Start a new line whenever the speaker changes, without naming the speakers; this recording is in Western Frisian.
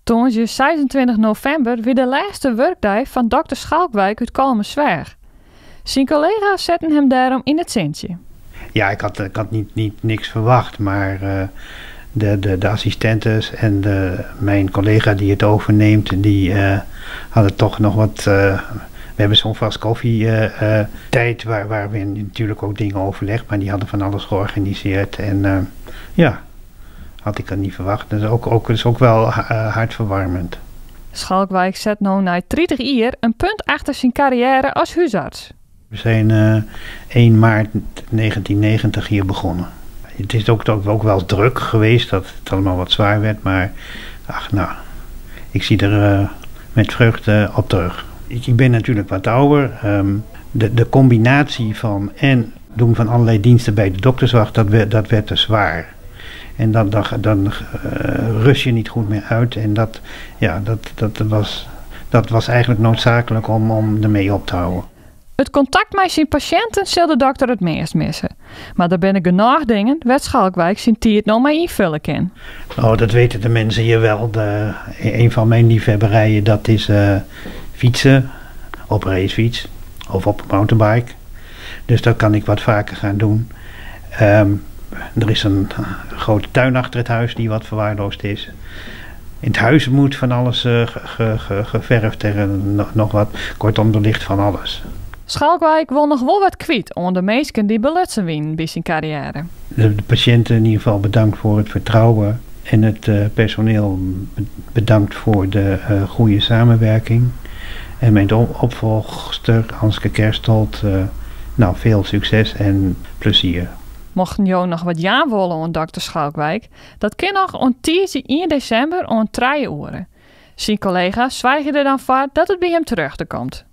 Tongersdei 26 novimber wie de lêste wurkdei fan dokter Schalkwijk út Kollumersweach. Syn kollega's setten him dêrom yn it sintsje.
Ja, ik had, ik had niet, niet niks verwacht, maar de assistentes en mijn collega die het overneemt, die hadden toch nog wat. We hebben zo'n vast koffietijd waar we natuurlijk ook dingen overleggen, maar die hadden van alles georganiseerd. En ja, had ik dat niet verwacht. Dat is ook wel hartverwarmend.
Schalkwijk set no nei 30 jier in punt achter syn karriêre as húsarts.
We zijn 1 maart 1990 hier begonnen. Het is ook wel druk geweest, dat het allemaal wat zwaar werd. Maar ach, nou, ik zie er met vreugde op terug. Ik ben natuurlijk wat ouder. De combinatie van en doen van allerlei diensten bij de dokterswacht, dat werd te zwaar. En dan rust je niet goed meer uit. En ja, dat was eigenlijk noodzakelijk om ermee op te houden.
It kontakt mei syn pasjinten sil de dokter it meast misse. Mar der binne genôch dingen wêr't Schalkwijk syn tiid no mei ynfolje kin.
Oh, dat weten de mensen hier wel. Een van mijn liefhebberijen, dat is fietsen op racefiets of op een mountainbike. Dus dat kan ik wat vaker gaan doen. Er is een grote tuin achter het huis die wat verwaarloosd is. In het huis moet van alles geverfd en nog wat. Kortom, er ligt van alles.
Schalkwijk wol noch wol wat kwyt oan de minsken dy't belutsen wiene by syn karriêre.
De patiënten in ieder geval bedankt voor het vertrouwen. En het personeel bedankt voor de goede samenwerking. En mijn opvolgster Anske Kerstholt, nou, veel succes en plezier.
Mochten jo noch wat jaan wolle oan dokter Schalkwijk, dat kin noch oant tiisdei 1 desimber oant 3 oere. Syn kollega's soargje der dan foar dat it by him terjochte komt.